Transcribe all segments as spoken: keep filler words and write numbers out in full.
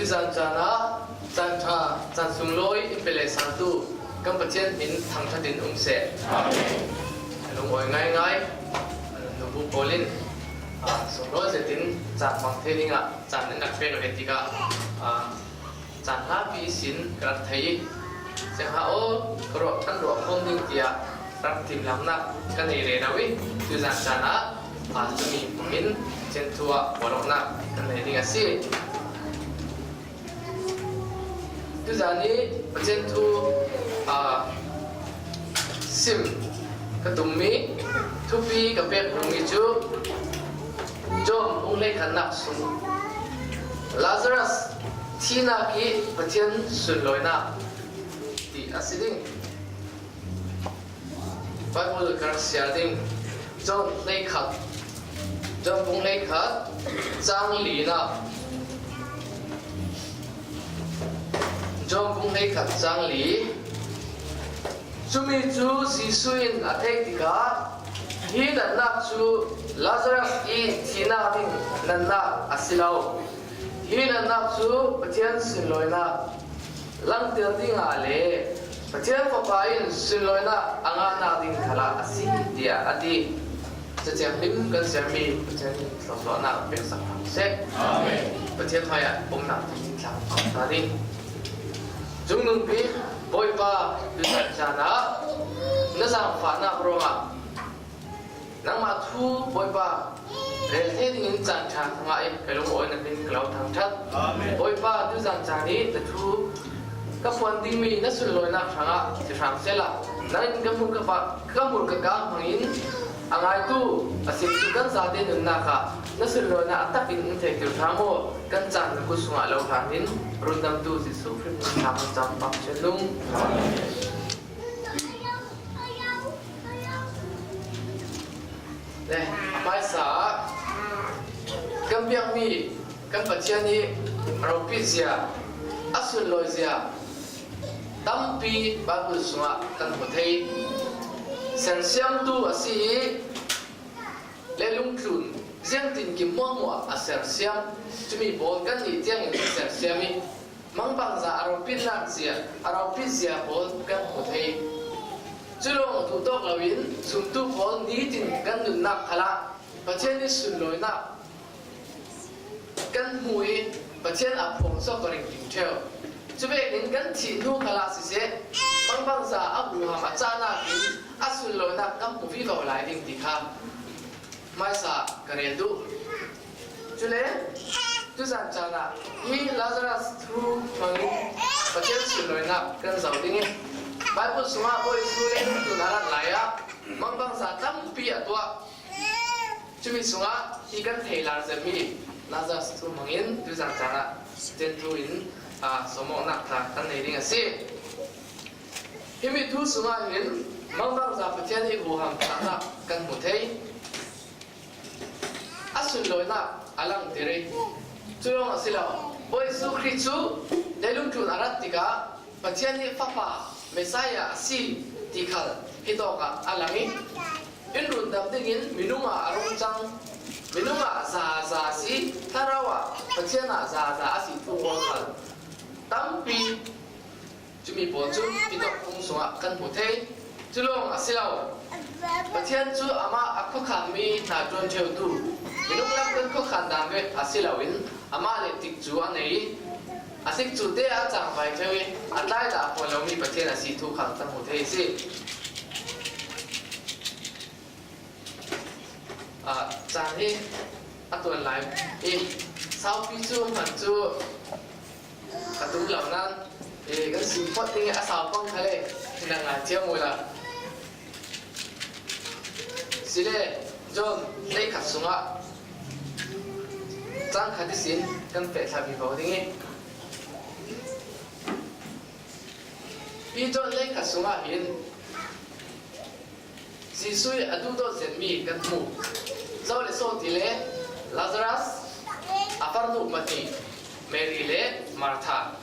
Tuzan caan ah caan ṭha, caan sunglawi in pe leh saltu kan Pathian min thangṭhat in um seh. Amen. A lungawi ngaingai, a nunbu pawl in, a, sunglawi zetin caan hmang thei dingah caan an rak pek ve tikah, a, caan hlapi ihsin ka rak thei i, Siangtho aw, ka ruah, kan ruah khawm ding tiah rak timlamnak ka nei rero i, tuzan caan ah, a, cumi hmangin Pathian thu ah pawlawknak kan nei ding a si. Tuzan i Pathian thu, a, sim ka tummi, thupi ka pek dingmi cu John bung hleikhatnak sung Lazarus thihnak i Pathian sunlawinak ti a si ding. Bible ka rak siar ding. John hleikhat, John bung hleikhat, cang linak. John bung hleikhat, cang li. Cumi cu Jesuh in a theih tikah, hi natnak cu Lazarus i thihnak ding natnak a si lo. Hi natnak cu Pathian sunlawinak langter dingah le Pathian Fapa in sunlawinak a ngahnak ding khalah a si, tiah a ti. Cathiang hlim kan siarmi Pathian in thluasuahnak peksak hram seh. Amen. Pathian hmaiah umnak tungin tlang ta ding. Cungnungpi, Bawipa, tuzan caan ah na zaangfahnak ruangah nangmah thu, Bawipa, rel thei dingin caan ṭha ka ngah i ka lungawi na hmin ka lo thangṭhat. Amen. Bawipa, tuzan caan i na thu ka phuan dingmi na sunlawinak hrangah si hram sehla, nang in ka hmur ka pa, ka hmur ka kang hmangin a ngaitu a simtu kan zate nunnak ah na sunlawinak a takin in theihtir hram aw, kan caan na kut sungah lo hlan in rundamtu Jesuh Khrih min thang cam pam chen nung. Amen. Le, a hmaisa ah kan biakmi kan Pathian i a ropit zia, a sunlawi zia tampi Bible sungah kan hmu thei. Sersiamtu a si i, le lungtlun ziangtin kim hmuahhmuah a sersiam, cumi pawl kan nih tiangin a sersiam i, mangbangza a ropitnak zia, a ropit zia pawl kan hmu thei. Cu lawng duhtawk loin zumtu pawl nitin kan nunnak khalah Pathian i sunlawinak kan hmu i Pathian a phuang zok a ring ding ṭheu. Cu vekin kan thih hnu khalah siseh, mangbangza a huham a cahnak in a sunlawinak kan hmu vivo lai ding ti kha hmaisa ka rel duh. Cule, tuzan caan ah hi Lazarus thu hmangin Pathian sunlawinak kan zoh ding i, Bible sungah Bawi Jesuh le hmun a rat lai ah mangbangza tampi a tuah. Cumi sungah hi kan thei lar zetmi Lazarus thu hmangin tuzan caan ah Pathian thu in, aa, sawmawknak tla kan nei ding a si. Himi thu sungah hin mangbangza Pathian i huham thahnak kan hmu thei. A sunlawinak a langter i, cu lawng a si lo. Bawi Jesuh Khrih cu leilung tlun a rat tikah Pathian i Fapa, Messiah a si ti khal hitawk ah a lang i, in rundam dingin minung ah a rung cang, minung ah zaza a si, thlarau ah Pathian ah zaza a si thu pawl khal tampi cumi pawl cu hitawk phung sungah kan hmu thei. Cu lawng a si lo. Pathian cu amah a khuakhanmi hna ṭuan ṭheutu, minung lam kan khuakhan dan bek a si loin amah le tikcu a nei i, a tikcu te ah a cangvai ṭheu i, a tlai dah a puan lomi Pathian a si thu khal kan hmu thei a si. Ah, caan hi a tuan lai i, saupi cu hman cu ka tum lo nain, eh, kan sim phawt ding i a sau pang kha le na ngaithiam uhla. Sile, John hleikhat sungah cang khat ihsin kan feh thlah vivo ding i, hi John hleikhat sungah hin Jesuh i a duhdawt zetmi kan hmu. Zo le so ti le Lazarus, a farnu pahnih, Mary le Martha.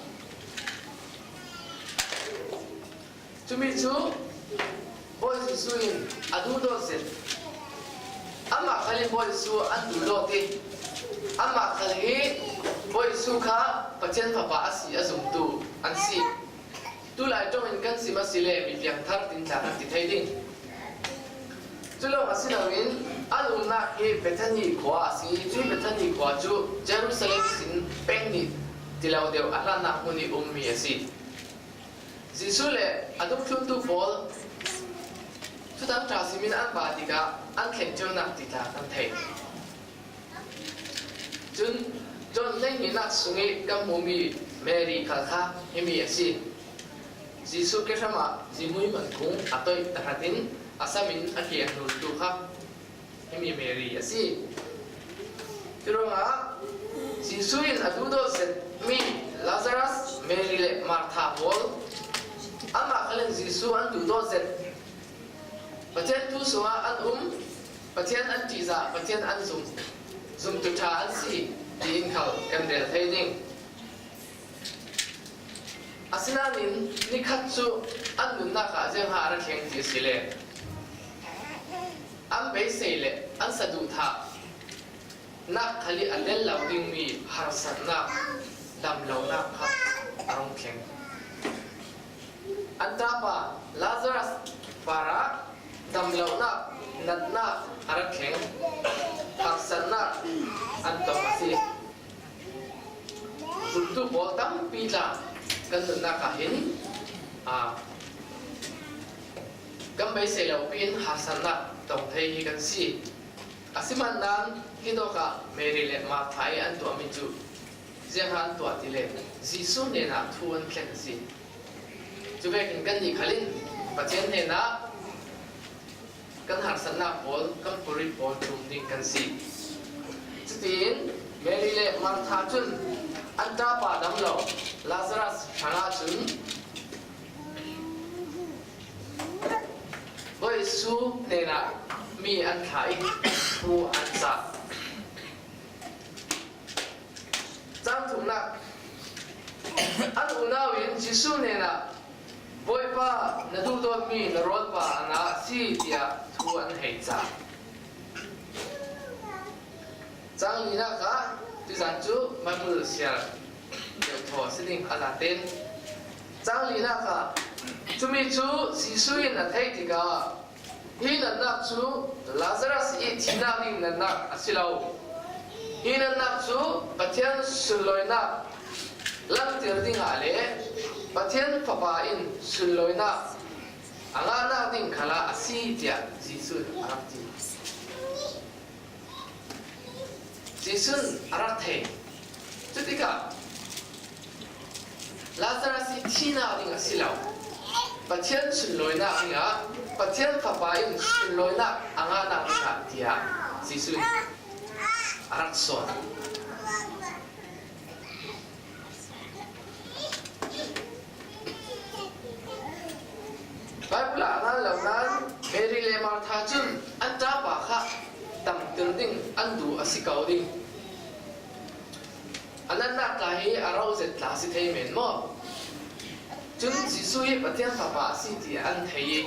Cumi cu Bawi Jesuh in a duhdawt zet. Amah khal in Bawi Jesuh an duhdawt i, amah khal hi Bawi Jesuh kha Pathian Fapa a si a zumtu an si. Tulai ṭawngin kan sim a si le mi piangthar tin tla kan ti thei ding. Cu lawng a si loin an umnak hi Bethani khua a si. Cuih Bethani khua cu Jerusalem sin peng nih ti lo deuh a hlannak hmun i ummi a si. Jesuh le a dungthluntu pawl Thuthang ṭha simin an ba tikah an thleng cionak ti tla kan thei. Cun John hleihnih nak sungih kan hmumi Mary khal kha himi a si. Jesuh kehram ah zihmui man kung a toih tahratin a samin a kiang nuntu kha himi Mary a si. Curuangah Jesuh in a duhdawt zetmi Lazarus, Mary le Martha pawl, amah khal in Jesuh an duhdawt zet. Pathian thu sungah an um, Pathian an ṭihzah, Pathian an zum, zumtu ṭha an si, tiin khal kan rel thei ding. Asinain nikhat cu an nunnak ah ziangha a ra thleng ti a si le an beisei le an saduhthah nak khal i a tel lo dingmi harsatnak, damlonak kha a rung thleng. An ṭapa Lazarus parah damlonak, natnak a rak thleng, harsatnak an tong a si. Zumtu pawl tampi tla kan nunnak ah hin, aa, kan beisei lo piin harsatnak tong thei hi kan si. A si man nan, hitawkah Mary le Martha i an tuahmi cu ziangha an tuah ti le Jesuh hnenah thu an thleng a si. Cu vekin kannih khal in Pathian hnenah kan harsatnak pawl, kan puri pawl ṭum ding kan si. Cutiin Mary le Martha cun an ṭapa dam lo Lazarus hrangah cun Bawi Jesuh hnenah mi an thlah i thu an cah. Cang thumnak, an unau in Jesuh hnenah, "Bawipa, na duhdawtmi na rawlpa a na a si," tiah thu an hei cah. Cang linak ah, tuzan cu Bible siar deuhthaw a si ding a zaten. Cang linak ah, cumi cu Jesuh in a theih tikah, "Hi natnak cu Lazarus i thihnak ding natnak a si lo. Hi natnak cu Pathian sunlawinak langhter dingah le Pathian Fapa in sunlawinak a ngahnak ding khalah a si," tiah Jesuh in a rak ti. Jesuh in a rak thei. Cutikah Lazarus i thihnak ding a si lo, Pathian sunlawinak dingah, Pathian Fapa in sunlawinak a ngahnak dingah tiah Jesuh in a rak sawn. Bible ah a ngan lo nan Mary le Martha cun an ṭapa kha damter ding an duh a si ko ding. A natnak tla hi a rauh zet tla a si thei men maw? Cun Jesuh hi Pathian Fapa a si ti an thei i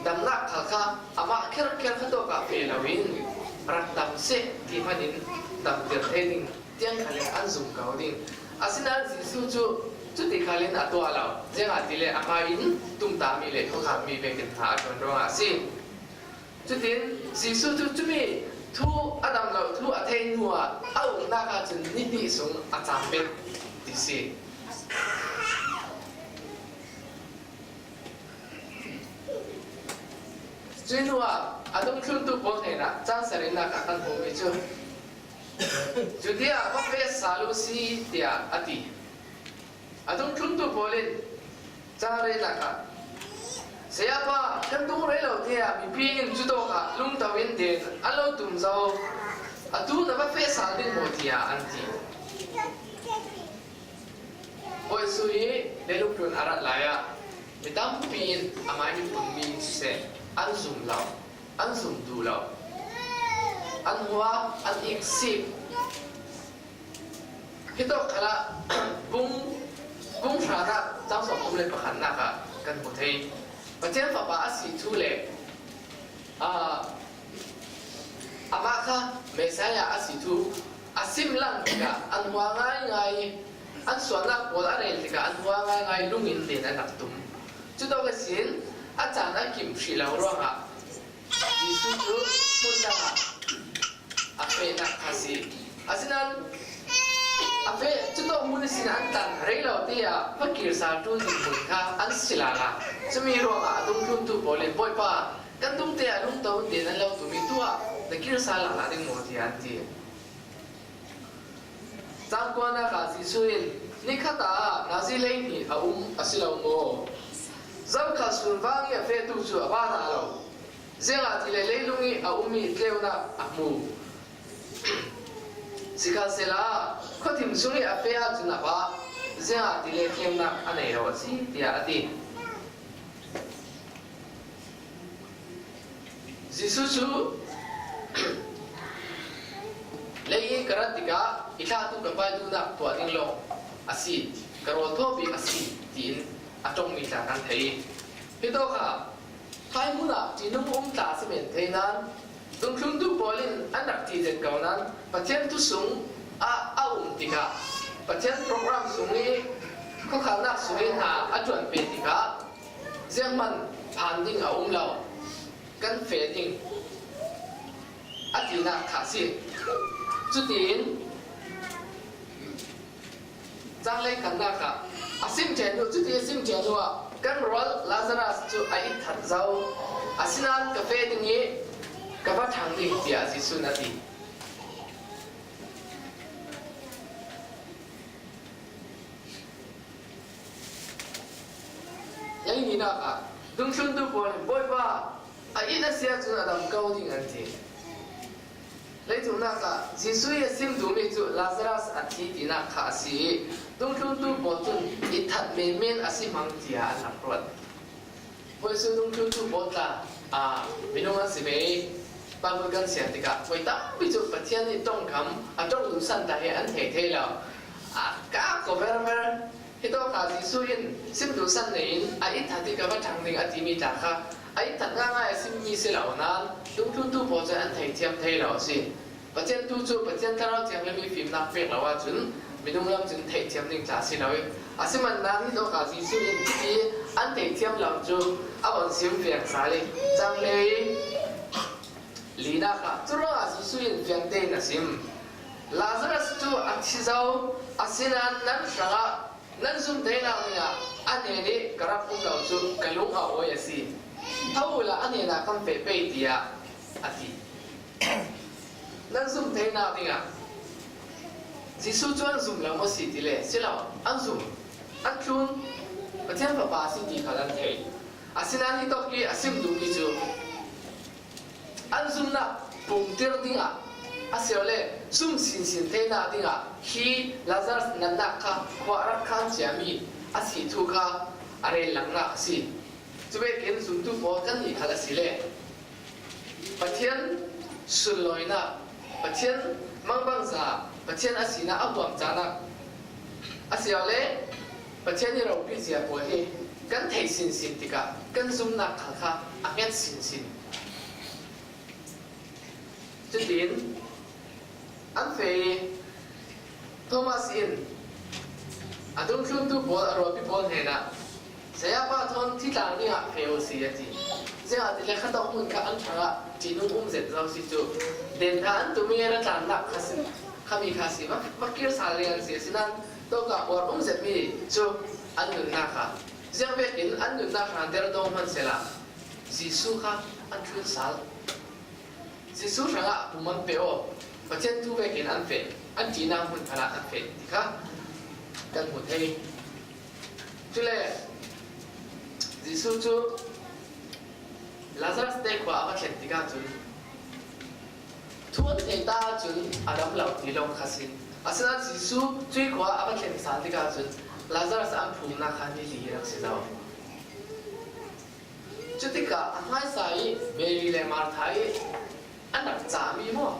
damnak khal kha amah kherkher kha tawkah pe loin rak dam seh ti hmanin damter thei ding tiang khalin an zum ko ding. Asinain Jesuh cu cuti khalin a tuah lo, ziangahtile amah in tumtahmi le khuakhanmi vekin hna a ṭuan ruangah a si. Cutin Jesuh cu cumi thu a dam lo, thu a thei hnu ah a uknak ahcun ni hnih sung a cam bet ti si. Cuih hnuah a dungthluntu pawl hnenah cang sarihnak ah kan hmuhmi cu, "Judea va feh sal u si," tiah a ti. A dungthluntu pawl in cang rinak ah, "Sayapa, kan tung rih lo," tiah mipi in cu tawkah lungto in den an lo tum zo. "Atu na va feh sal ding maw?" tiah an ti. Bawi Jesuh hi leilung tlun a rat lai ah mi tampi in amah hi punmi in siseh, an zum lo, an zum duh lo. An hua, an iksik. Hitawk khalah bung, bung hranak cang sawmthum le pakhatnak ah kan hmu thei. Pathian Fapa a si thu le, aa, amah kha Messiah a si thu a sim lang tikah an hua ngaingai i an suahnak pawl a rel tikah an hua ngaingai, lungin den an rak tum. Cutawk ihsin a caan a kimh hrih lo ruangah Jesuh cu hmun dangah a fehnak kha a si. Asinain a feh, cutawk hmun ihsin an tlan rei lo tiah va kir sal ṭul ding hmun kha an si lala. Cumi ruangah a dungthluntu pawl in, "Bawipa, kan dungte ah lungto in den an lo tum i, tuah na kir sal lala ding maw?" tiah an ti. Cang kuanak ah Jesuh in, "Ni khat ah nazi hleihnih a um a si lo maw? Zokhal sun vang i a fehtu cu a va ta lo. Ziangahtile leilung i a ummi tleunak a hmu. Sikhalsehla khuathim sung i a feh ahcun a va, ziangahtile tleunak a nei lo a si," tiah a ti. Jesuh cu, "Lei i ka rat tikah i thlahtu ka pai duhnak tuah ding lawng a si, ka rawl thawh bik a si," tiin a ṭongmi tla kan thei. Hitawk ah, hmaihmun ah ṭinum um tla a si men thei nain, dungthluntu pawl in an rak ṭih zet ko nain, Pathian thu sung ah a um tikah, Pathian program sung i khuakhalnak sung i hna a ṭuanpek tikah, zianghman phan ding a um lo, kan feh ding, a tinak kha a si. Cutin, cang hleikhatnak ah a sim ṭhen hnu, cuti a sim ṭhen hnu ah, "Kan rual Lazarus cu a itthat zo, asinain ka feh ding i ka va ṭhang ding," tiah Jesuh in a ti. Hleihninak ah dungthluntu pawl in, "Bawipa, a it a si ahcun a dam ko ding," an ti. Hleithumnak ah Jesuh i a sim duhmi cu Lazarus a thi tinak kha a si i, dungthluntu pawl cun itthat menmen a si hmang tiah an rak ruat. Jesuh dungthluntu pawl tla, aa, minung an si ve. Baibal kan siar tikah voi tampi cu Pathian i ṭongkam, a ṭong duhsan tla hi an thei thei lo. A ka ko verver. Hitawk ah Jesuh in sim duhsan nei in a itthat i ka va ṭhang ding a timi tla kha a itthat ngaingai a simmi si lo nain dungthluntu pawl cu an theithiam thei lo a si. Pathian thu cu Pathian Thlarau Thianghlim i fimnak pek lo ahcun minung lam cun theihthiam ding tla a si lo i, a si man nain hitawk ah Jesuh in hiti an theithiam lo cu a von sim fiang sal i, cang hlei linak ah, curuangah Jesuh in fiang tein a sim. Lazarus cu a thi zo, asinain nan hrangah nan zumh theinak dingah a hnen i ka rak um lo cu ka lung a awi a si. Tho uhla a hnenah kan feh pei, tiah a ti. Nan zumh theinak dingah Jesuh cu an zum lo maw si tile, si lo, an zum, an thlun, Pathian Fapa a si ti kha an thei. Asinain hitawk hi a sim duhmi cu an zumnak pumtir dingah, a si lo le zum sinsin theinak dingah hi Lazarus natnak kha khua rak khan ciami a si thu kha a rel langnak a si. Cu vekin zumtu pawl kannih khal a si le Pathian sunlawinak, Pathian mangbangza, Pathian a sinak a huam canak, a si lo le Pathian i ropi zia pawl hi kan theih sinsin tikah kan zumnak khal kha a hnget sinsin. Cutin an feh i Thomas in a dungthluntu pawl, a rualpi pawl hnenah, "Sayapa thawn thi tlang dingah feh u si," a ti. Ziangahtile khatawk hmun kha an hrangah ṭinum um zet zo si cu, den ṭha an tum i ra tlannak kha si, khami kha si, va, va kir sal ding an si. Asinain tawkah uar um zetmi cu an nunnak kha, ziang vekin an nunnak hrang der dawng hmansehla Jesuh kha an thlun sal. Jesuh hrangah pum an pe aw, Pathian thu vekin an feh, an ṭihnak hmun khalah an feh ti kha kan hmu thei. Cule Jesuh cu Lazarus te khua a va thlen tikah cun thu an thei ta ahcun a dam lo ti lawng kha si. Asinain Jesuh cuih khua a va thlen sal tikah cun Lazarus an phumnak kha ni li rak si lo. Cutikah a hmaisa i Mary le Martha i an rak cahmi maw?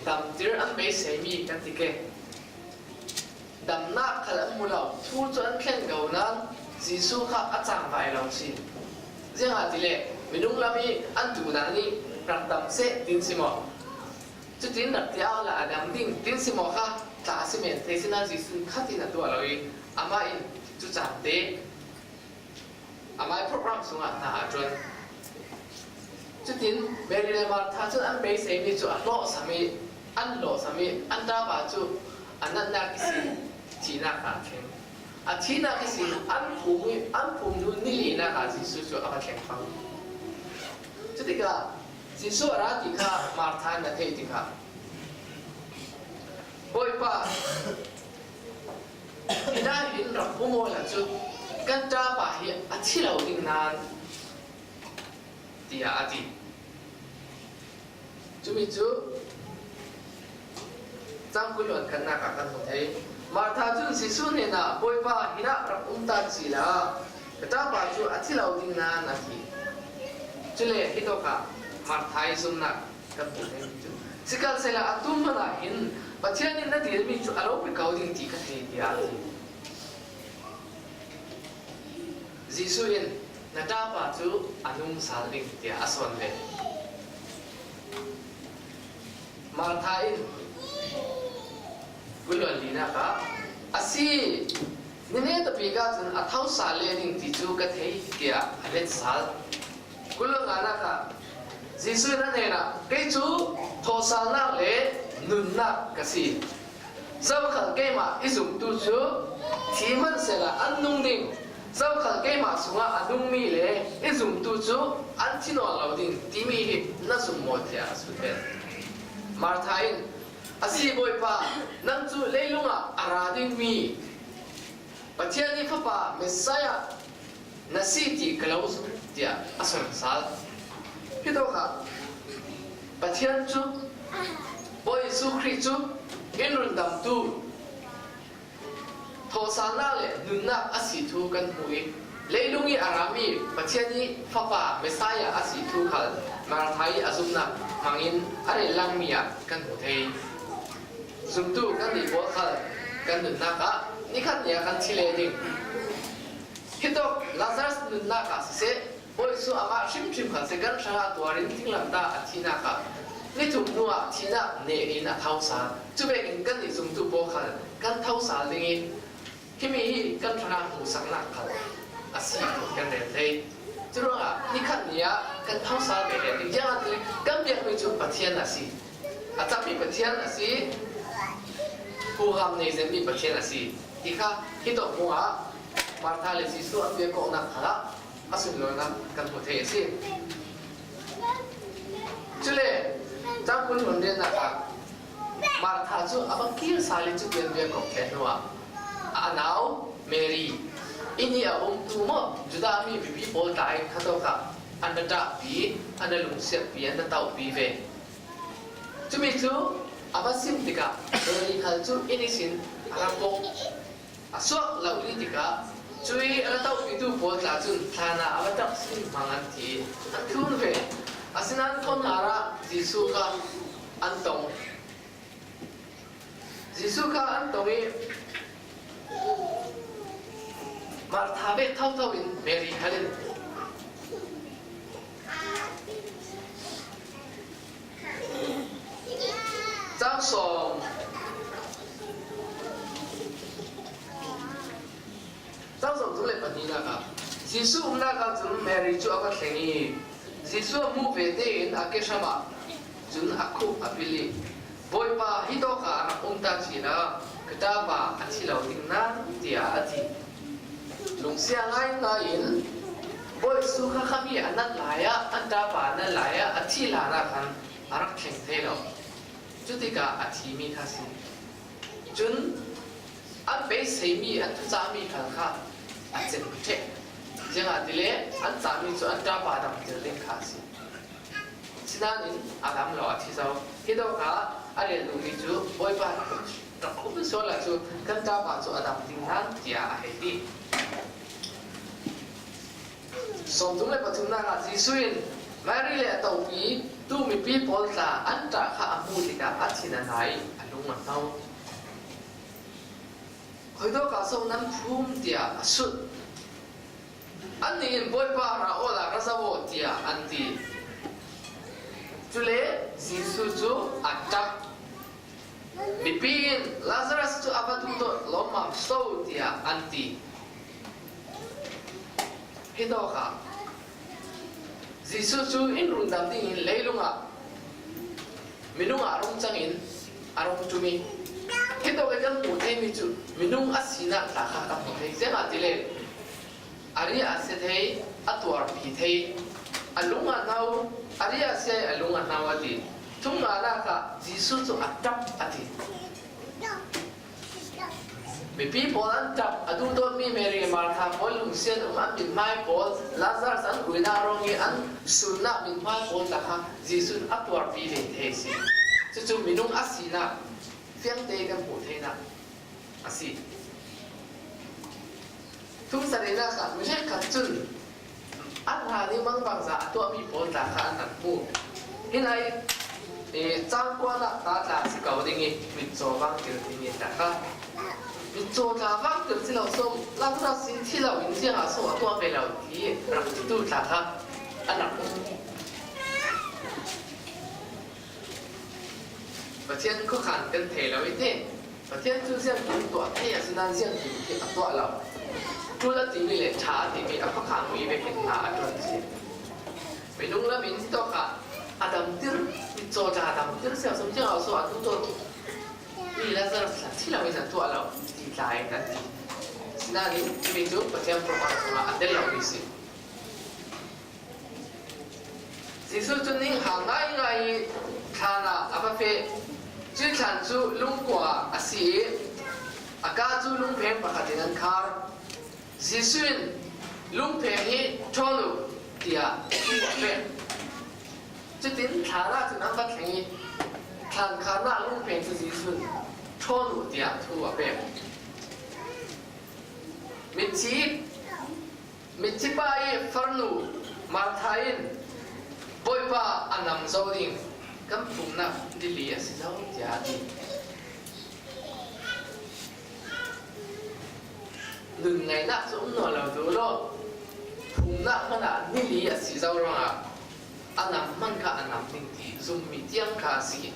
Damtir an beiseimi kan ti ke. Damnak khal an hmu lo, thu cu an thlen ko nain Jesuh kha a cangvai lo si. Ziangahtile minung lam i an duhnak nih rak dam seh, tin si maw? Cutin rak tiah la a dam ding tin si maw kha, tla a si men thei sinain Jesuh in khat in a tuah lo i, amah in cucaangte amah i program sungah hna a ṭuan. Cutin Mary le Martha cun an beiseimi cu a hlawhsam i, an hlawhsam i, an tapa cu a natnak ihsin thihnak ah a thleng. A thihnak ihsin an phum i, an phum hnu ni linak ah Jesuh cu a va thleng pang. Cutikah Jesuh a ra ti kha Martha in a theih tikah, "Bawipa, hinah hin rak um awla cu kan tapa hi a thi lo ding nain," tiah a ti. Cumi cu cang kul le pakhatnak ah kan hmu thei. Martha cun Jesuh hnenah, "Bawipa, hinah rak um ta ci la, ka tapa cu a thi lo ding nain," a ti. Cule hitawkah Martha i zumnak kan hmu thei cu. Sikhalsehla atu hmanh ah hin Pathian nih na dirmi cu a lo pe ko ding ti ka thei, tiah a ti. Jesuh in, "Na tapa cu a nung sal ding," tiah a sawn ve. Martha in kul le palinak ah, "A si, ni hnih tapik ahcun a tho sal leh ding ti cu ka thei," tiah a let sal. Kul le panganak ah Jesuh in a hnenah, "Kei cu thawhsalnak le nunnak ka si. Zokhal keimah i zumtu cu thi hmanh sehla an nung ding. Zokhal keimah sungah a nungmi le i zumtu cu an thi nawn lo ding timi hi na zum maw?" tiah a sut ve. Martha in, "A si, Bawipa, nang cu leilung ah a ra dingmi Pathian i Fapa Messiah na si ti ka lo zum," tiah a sawn sal. Hitawkah Pathian cu, Bawi Jesuh Khrih cu in rundamtu, thawhsalnak le nunnak a si thu kan hmuh i, leilung i a rami Pathian i Fapa Messiah a si thu khal Martha i a zumnak hmangin a rel langmi ah kan hmu thei. Zumtu kan nih pawl khal kan nunnak ah nikhat ni ah kan thi leh ding. Hitawk Lazarus nunnak ah siseh, Bawi Jesuh amah hrimhrim khal si kan hrangah tuar in thinglamtah a thihnak ah ni thum hnu ah thihnak neh in a tho sal. Cu vekin kan nih zumtu pawl khal kan tho sal ding i, himi hi kan hrangah hmuhsaknak khal a si ti kan rel thei. Curuangah nikhat ni ah kan tho sal ve rel ding. Ziangahtile kan biakmi cu Pathian a si. A cakmi Pathian a si. Huham nei zetmi Pathian a si ti kha hitawk hmuh ah Martha le Jesuh an biak awknak khalah a sunlawinak kan hmu thei a si. Cule, cang kul le pariatnak ah Martha cu a va kir sal i cu tiang biak awk ṭhen hnu ah a nau Mary, i nih a umtu maw, Judah mi mipi pawl tla in khatawk ah an ra ṭahpi, an ra lungsiatpi, an ra tohpi ve. Cumi cu a va sim tikah Mary khal cu inn ihsin a ra pok. A suak lo dih tikah cuih a ra tohpitu pawl tla cun thlan ah a va ṭap sin hmang an thi i an thlun ve. Asinain khuanghar ah Jesuh kha an tong. Jesuh kha an tong i Martha bek thotho in Mary hal in Cang sawm. Cang sawm tum le pahnih nak ah Jesuh umnak ah cun Mary cu a va thleng i Jesuh a hmuh ve tein a kehram ah cun a khuk a pil i, "Bawipa, hi tawk ah a rak um ta cila ka ṭapa a thi lo ding nain," tiah a ti. Lungsia ngaingai in Bawi Jesuh kha khami a nat lai ah, an ṭapa a nat lai ah a thih hlan ah khan a rak thleng thei lo. Cutikah a thimi kha a si. Cun an beiseimi, an thucahmi khal kha a cem ṭheh. Ziangahtile an cahmi cu an ṭapa damter ding kha a si. Sinain a dam lo, a thi zo. Hi tawkah a rel duhmi cu Bawipa rak khum sual ah cu kan ṭapa cu a dam ding hlan tiah a hei ti. Sawmthum le pathumnak ah Jesuh in Mary le a topi tu mipi pawl tla an ṭah kha a hmuh tikah a thin a nai, a lung a hno. Khui tawkah so nan phum tiah a sut. Annih in, "Bawipa, ra awla ra zoh aw," tiah an ti. Cule Jesu cu a ṭap. Mipi in, "Lazarus cu a va duhdawt lawmmam so," tiah an ti. Hitawkah Jesu cu in rundam dingin leilungah minung ah a rung cangin a rung ṭum i, hitawk i kan hmuh theimi cu minung a sinak tla kha kan hmu thei. Ziangahtile a ri a sia thei, a tuarpi thei, a lung a hno, a ri a sia i a lung a hno a ti. Thumnganak ah Jesu cu a ṭap a ti. Mipi pawl an ṭap, a duhdawtmi Mary le Martha pawl lungsiat um an mithmai pawl, Lazarus an uinak ruang i an sunnak mithmai pawl tla kha Jesuh in a tuarpi ve thei a si. Cucu minung a sinak fiangte kan hmuh theinak a si. Thum sarihnak ah mi hrekkhat cun an hlan i mangbangza a tuahmi pawl tla kha an rak hmu. Hinai, eh, cangkuanak ta tla si ko ding i mitcaw vangtir timi tla kha. Mitcaw tla vangtir si lo so, Lazarus in thi lo in ziangah so a tuah ve lo ti rak titu tla kha an rak hmu. Pathian khuakhan kan thei lo i ti. Pathian cu ziangtin tuah thei a si nain ziangtin khi a tuah lo. Ṭul a timi le ṭha a timi a khuakhan mi vekin hna a ṭuan si. Minung lam in hitawkah a damtir, mitcaw tla a damtir si a sum tiang a so a duhdawt mi Lazarus tla thi lo in a tuah lo ti tla in an ti. Sinain himi cu Pathian program chungah a tel lo mi si. Jesuh cu ninghang ngaingai i thlan ah a va feh. Cuih thlan cu lungkua a si i a kaa cu lungpheng pakhat in an khar. Jesuh in, "Lungpheng hi ṭhawn u," tiah thu a pek. Cutin thlan ah cun an va thleng i thlan kharnak lungpheng cu Jesuh in, "Ṭhawn u," tiah thu a pek. Mitthi Mitthi pa i farnu Martha in, "Bawipa, a nam zo ding, kan phumnak ni li a si zo," tiah a ti. Nun ngaihnak cu um nawn lo duh law, phumnak hmanh ah ni li a si zo ruangah a nam hmanh kha a nam ding ti zummi tiang kha a si.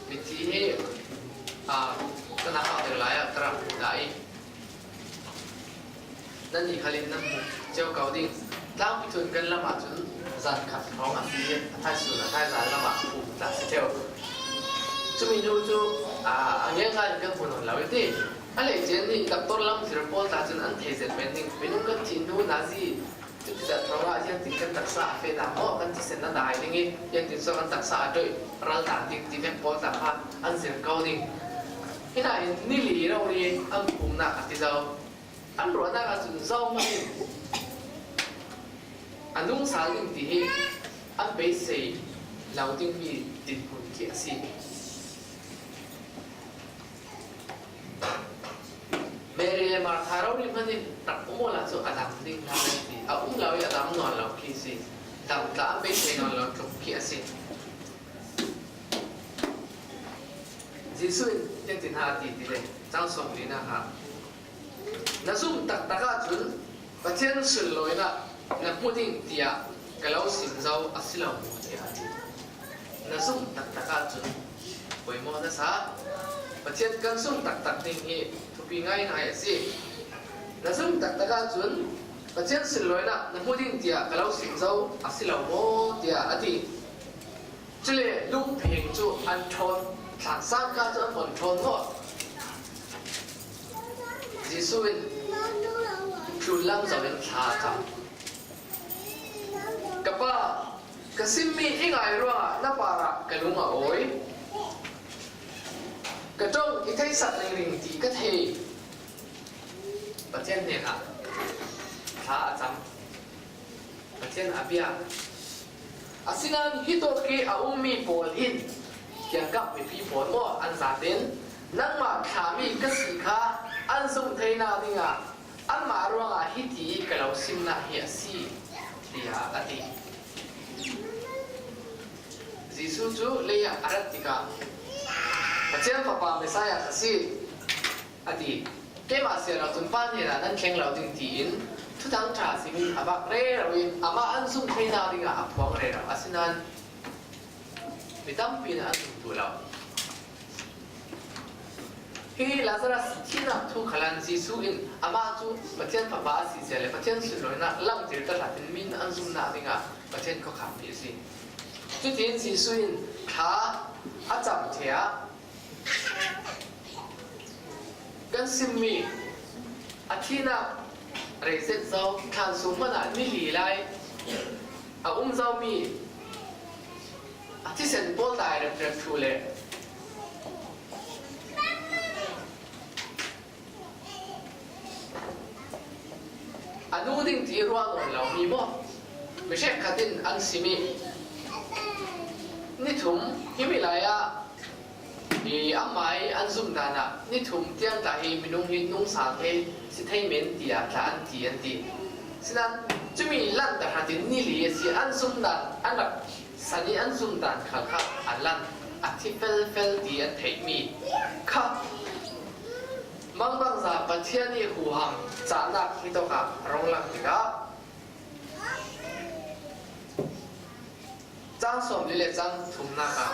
Mitthi hi, aa, kan a hau deuh lai ah ka rak hmuh dah i, nannih khal in nan hmuh cio ko ding. Tlangpi thun kan lam ahcun zan khat hrawng a si i a thaisun a thaizan lam ah phum ta si ṭheu. Cumi hnu cu, aa, a ngelngan in kan hmu nawn lo i ti. A lei cian nih doctor lam zir pawl ta cun an thei zet men ding. Minung kan thih hnu nazi Cuticah thawngah ziangtin kan taksa a feh dah maw, kan thisen na dai ding i, ziangtin so kan taksa a doih ral dan ding ti vek pawl tla kha an zir ko ding. Hinain ni li rori an phumnak a ti zo. An ruahnak ahcun zohmanh in a nungsal ding ti hi an beisei lo dingmi dinhmun khi a si. Mary le Martha rori hmanh in rak um awla cu a dang ding hna an ti. A um lo i a dam nawn lo khi si. Dam tla an beisei nawn lo tluk khi a si. Jesuh in ziangtin ha a ti ti le, cang sawmli na ha. Na zumh taktak ahcun Pathian sunlawinak na hmu ding tiah ka lo sim zo a si lo mu, tiah a ti. Na zumh taktak ahcun poimawh na sa. Pathian kan zumh taktak ding hi thupi ngaingai a si. Na zumh taktak ahcun Pathian sunlawinak na hmu ding tiah ka lo sim zo a si lo maw, tiah a ti. Cule lungpheng cu an ṭhawn, thlan sangka cu an von ṭhawn maw? Jesuh in tlunlam zoh in thla a cam. Ka pa, ka simmi i ngai ruangah na parah ka lung a awi. Ka ṭong i theisak ringring ti ka thei. Pathian hnenah thla a cam. Pathian a bia. Asinain hitawk i a ummi pawl hin, kiangkap mipi pawl maw, an zaten, "Nangmah thlahmi ka si kha an zumh theinak dingah anmah ruangah hiti ka lo simnak hi a si," tiah a ti. Jesuh cu lei ah a rat tikah, "Pathian Fapa Messiah ka si," a ti. "Keimah si lo cun Pa hnenah nan thleng lo ding," tiin Thuthangṭha simin a vak rero in amah an zum theina dingah a phuang rero. Asinain mi tampi in an zum duh lo. Hi Lazarus thihnak thu khalan Jesuh in amah cu Pathian Fapa a si cia le Pathian sunlawinak langtir tahratin min an zumnak dingah Pathian khuakhangmi a si. Cutin Jesuh in thla a cam ṭheh ah kan simmi a thihnak rei zet zo, thlan sung hmanah ni li lai a um zomi a thisen pawl dai remrem thu le a nu ding ti ruah nawn lomi maw? Mi hrekkhat in an sim i ni thum hi mi lai ah i amah i an zum dan ah ni thum tiang tla hi minung hi nung sal thei si thei men tiah tla an ti an ti. Sinan cumi lan tahratin ni li a si an zum dan an rak san i an zum dan khal kha a lan a thi felfel ti an theihmi kha mangbangza Pathian i huham cahnak hi tawkah a rung lang tikah cang sawmli le cang thumnak ah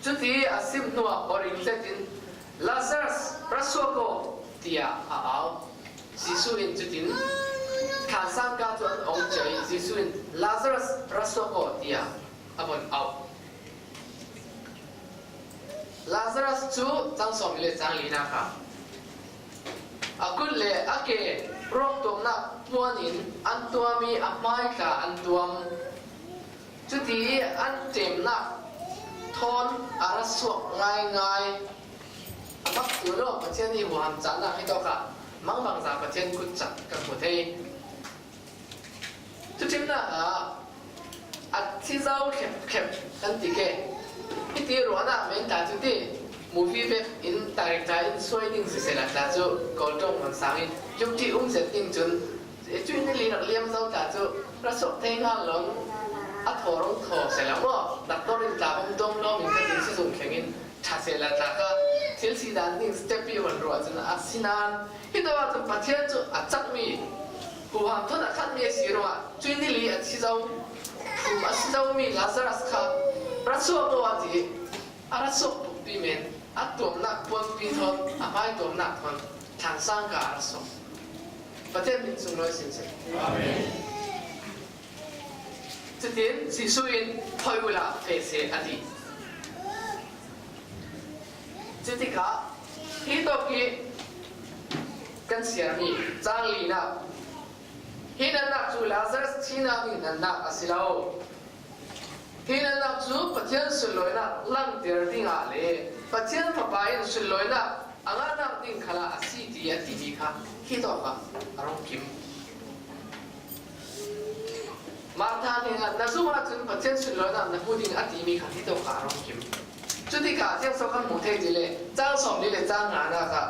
cuti a sim hnuah aw ring zetin Lazarus ra suak aw tiah a au. Jesuh in cutin thlan sangka cu an ong cia i Jesuh in Lazarus ra suak aw tiah a von auh. Lazarus cu cang sawmli le cang linak ah a kut le a ke ruak tuamnak puan in an tuam i a hmai tla an tuam. Cuti i an ṭemnak thawn a ra suak ngaingai. A bak cu law Pathian i huham cahnak hi tawkah mangbangza Pathian kut cak kan hmu thei. Cuṭimnak ah a thi zo khepkhep kan ti ke. Hiti ruahnak men tla cu ti movie vek in director in suai ding siseh la tla cu goal ṭong man sang in yukṭi um zet ding cun cuih ni li rak liam zo tla cu ra suak thei hnga lo a thaw rung thaw seh lo maw? Doctor in tla bawm tuam lawm in ka tin si zung thleng in ṭha seh la tla kha thil si dan ding step i hon ruah cun a si nan Hi tawh ahcun Pathian cu a cakmi, huham thawn a khatmi a si ruangah cuih ni li a thi zo, thum a si zomi Lazarus kha ra suak aw a ti. A ra suak bukpi men a tuamnak puanpi thawn, a hmai tuamnak thawn thlan sangka a ra suak. Pathian min sunglawi sin seh. Amen. Cutin Jesuh in, "Hoi uhla, feh seh," a ti. Cutikah hi tawk i kan siarmi cang linak hi natnak cu Lazarus thihnak ding natnak a si lo. Hi natnak cu Pathian sunlawinak langter dingah le Pathian Fapa in sunlawinak a ngahnak ding khalah a si ti a timi kha hi tawkah a rung kim. Martha hnenah, "Na zumh ahcun Pathian sunlawinak na hmu ding," a timi kha hi tawkah a rung kim. Cutikah ziangso kan hmuh thei ti le cang sawmli le cang nganak ah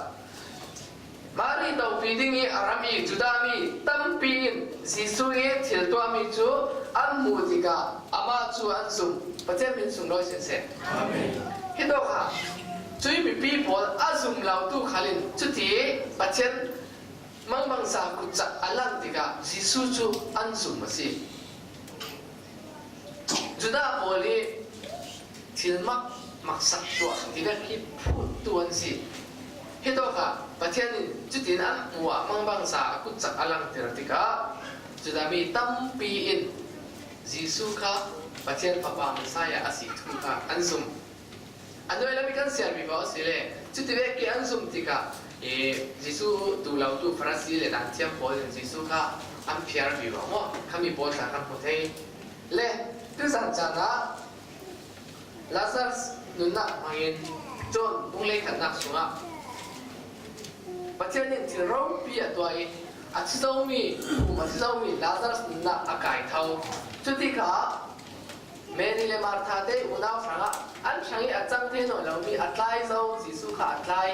Mari dopi ding i a ram i Judah mi tampi in Jesuh i thil tuahmi cu an hmuh tikah amah cu an zumh. Pathian min sunglawi sin seh. Amen. Hi tawkah cuih mipi pawl a zumh lo tu khal in cuti Pathian mangbangza kutcak a lan tikah Jesuh cu an zum a si. Judah pawl i thil mak, maksak tuah tivek hi phuttu an si. Hi tawkah Pathian in cutin an hmuh ah mangbangza a kutcak a langter tikah Judah mi tampi in Jesuh kha Pathian Fapa Messiah a si thu kha an zum. A nuai lam i kan siar vivo a si le, cuti vek i an zum tikah, e, Jesuh duh lo tu Farasi le Daanthiam pawl in Jesuh kha an phiar vivo maw? Khami pawl tla kan hmu thei. Le, tuzan caan ah Lazarus nunnak hmangin John bung hleikhatnak sungah Pathian in thil ropi a tuah i a thi zomi, um a thi zomi Lazarus nunnak a kai tho. Cutikah Mary le Martha te unau hrangah an hrang i a cang thei nawn lomi a tlai zo, Jesuh kha a tlai,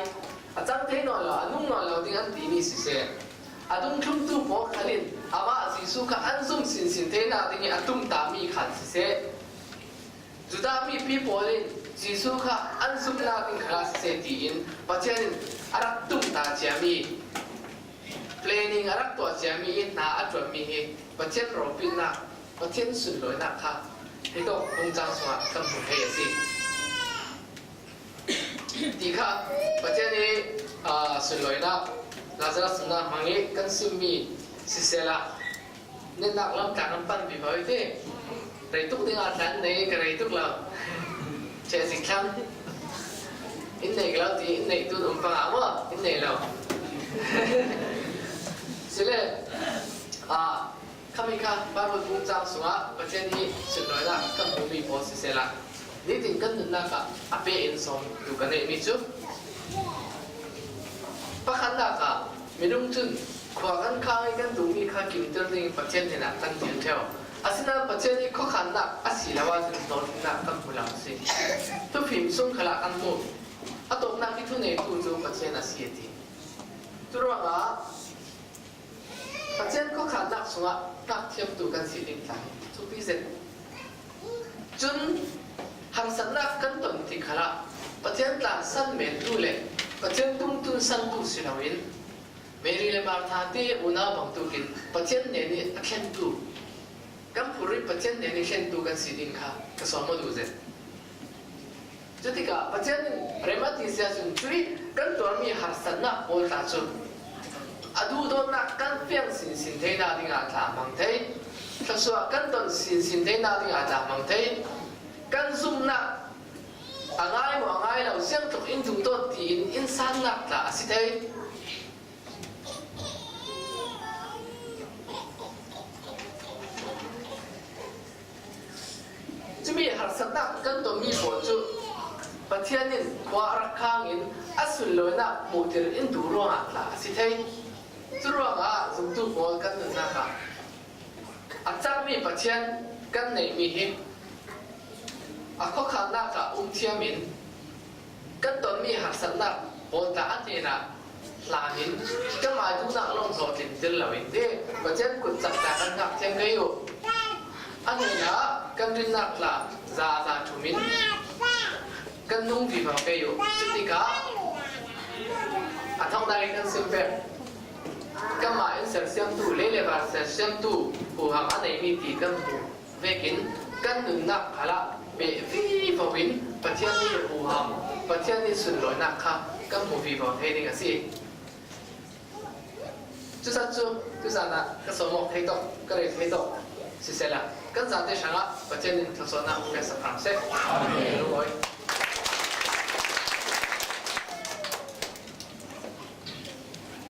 a cang thei nawn lo, a nung nawn lo ding an timi siseh, a dungthluntu pawl khal in amah Jesuh kha an zum sinsin theinak ding i a tumtami khal siseh, Judah mipi pawl in Jesuh kha an zumhnak ding khalah siseh tiin Pathian in a rak tumta ciami Planning a rak tuah ciami in hna a ṭuanmi hi Pathian ropuinak, Pathian sunlawinak kha hitawk bungcang sungah kan hmu thei a si. Ti kha Pathian i, aa, sunlawinak, Lazarus nunnak hmang i kan simmi sisela, netnak lam tla kan pan vivo i ti. Rei tuk dingah tla in nei, ka rei tuk lo. Che zik thlang. In nei lo ti, in nei tu um panga maw, in nei lo. Sile, a, khami kha Bible bungcang sungah Pathian i sunlawinak kan hmuhmi pawl sisela, nitin kan nunnak ah a pe in sawm tu kan neihmi cu. Pakhatnak ah minung cun khua kan khang i kan duhmi kha kimter ding Pathian hnenah kan dil ṭheo. Asinain Pathian i khuakhannak a si lo ahcun hnawtnak kan hmu lo a si. Thufim sung khalah kan hmu. A tawpnak i thuneitu cu Pathian a si a ti. Curuangah Pathian khuakhannak sungah hngak thiamtu kan si ding tla hi thupi zet. Cun harsatnak kan ton tik khalah Pathian tla san mentu le Pathian dungtun santu si loin Mary le Martha te unau bangtukin Pathian hnen i a thlentu, kan phurrit Pathian hnen i thlentu kan si ding kha ka sawm aw duh zet. Cutikah Pathian in rem a ti si ahcun cuih kan tuarmi harsatnak pawl tla cu a duhdawtnak kan fiang sinsin theinak dingah tla hmang thei, thluasuah kan ton sinsin theinak dingah tla hmang thei, kan zumhnak a ngai maw a ngai lo siangtluk in dungdawt tiin in sannak tla a si thei. Cumi harsatnak kan tonmi pawl cu Pathian in khua a rak khang in a sunlawinak hmuhtir in duh ruangah tla a si thei. Curuangah zumtu pawl kan nunnak ah a cakmi Pathian kan neihmi hi a khuakhannak ah um thiam in kan tonmi harsatnak pawl tla a hnenah hlan in kanmah duhnak lawng hlawhtlinter loin ti Pathian kut cak tla kan hngak thiam kei uh. A hnenah kan rinnak tla za za ṭhum in kan nung vivo kei uh. Cutikah a thawknak i kan sim pek kanmah in sersiamtu, lei le van sersiamtu huham a neimi ti kan hmuh vekin kan nunnak khalah peh vivo in Pathian nih huham, Pathian nih sunlawinak kha kan hmu vivo thei ding a si. Cucaah cu tuzan ah ka sawm awk thei tawk, ka rei thei tawk sisela, kan zate hrangah Pathian in thluasuahnak hong peksak hram seh. Amen.